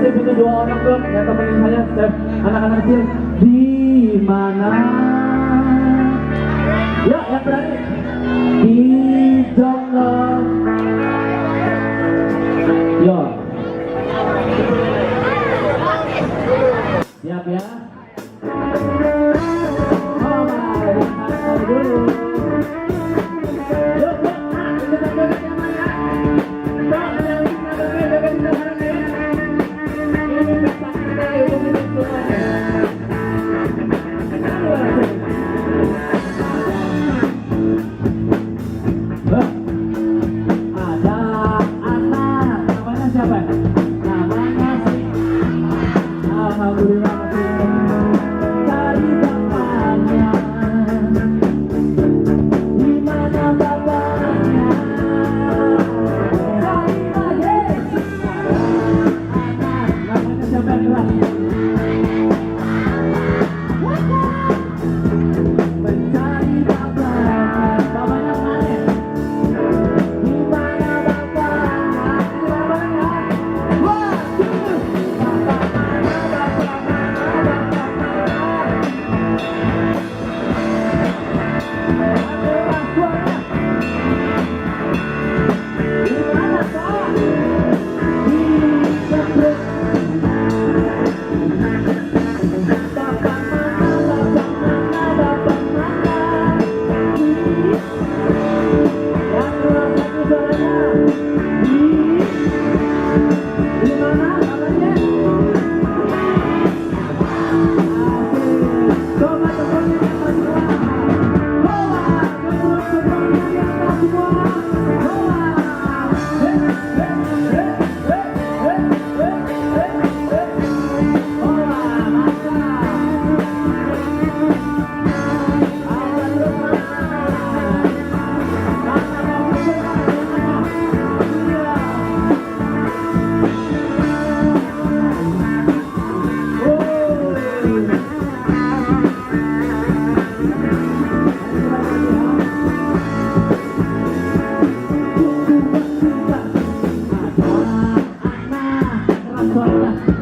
saya butuh 2 orang dong yang temenin saya, anak-anak kecil. Di mana? Ya, yang berani. Di Jonggol. Yo. Siap ya. Dulu. Yuk, kita joget yang mana? Sok, ada yang bisa joget di sana nih. Ini pesta kita yuk, ini semuanya. Ada anak, namanya siapa? Namanya si Alhamdulillah cari bapaknya. Di mana bapaknya? Cari lagi. Anak, namanya siapa yang keras? Mencari bapaknya. Bapaknya mana? Di mana bapaknya? Di bapaknya. Waduh. Bapak mana? Bapak mana? Anak,